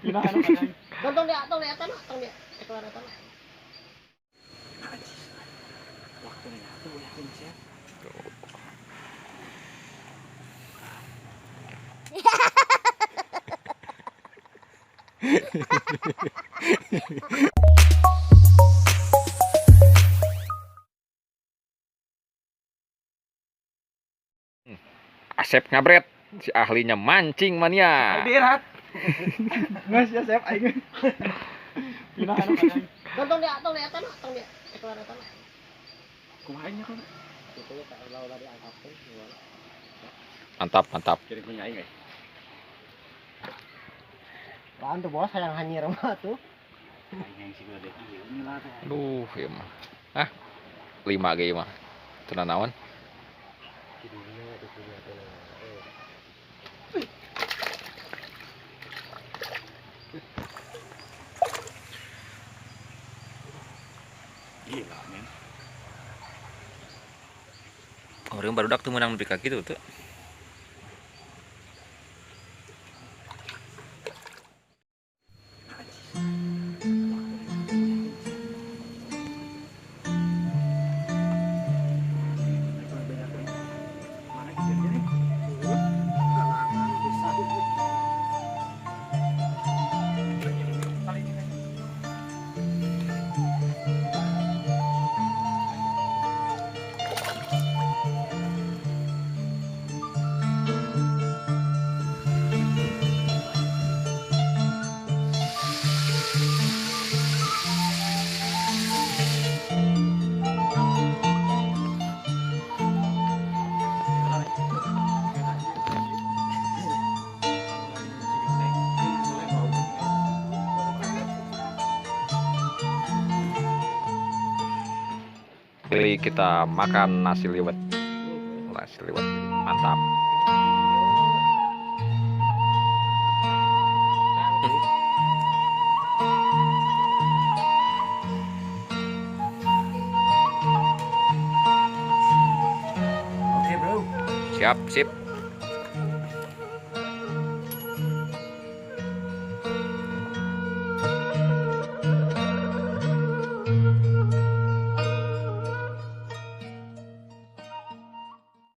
Tong dia, tong dia, tong dia. Keluar tong. Asep ngabret, si ahlinya mancing mania. Dirat. Nges ya Sep aing. Pindah anu kan. Tong dia, tong dia, tong dia. Keluar tong. Kumaha nya kan? Itu ya kalau ulah diangkatkeun gimana. Mantap, mantap. Kiri punya aing euy. Lahan tuh bos hayang hanyir mah tuh. Aing sih gede ieu lah teh. Aduh, ieu mah. Ah. 5 ge ieu mah. Teu naon. Gila, men. Orang barudak tuh menang nepi ka kitu tuh. Kali kita makan nasi liwet. Nasi liwet mantap. Oke, bro. Siap, sip.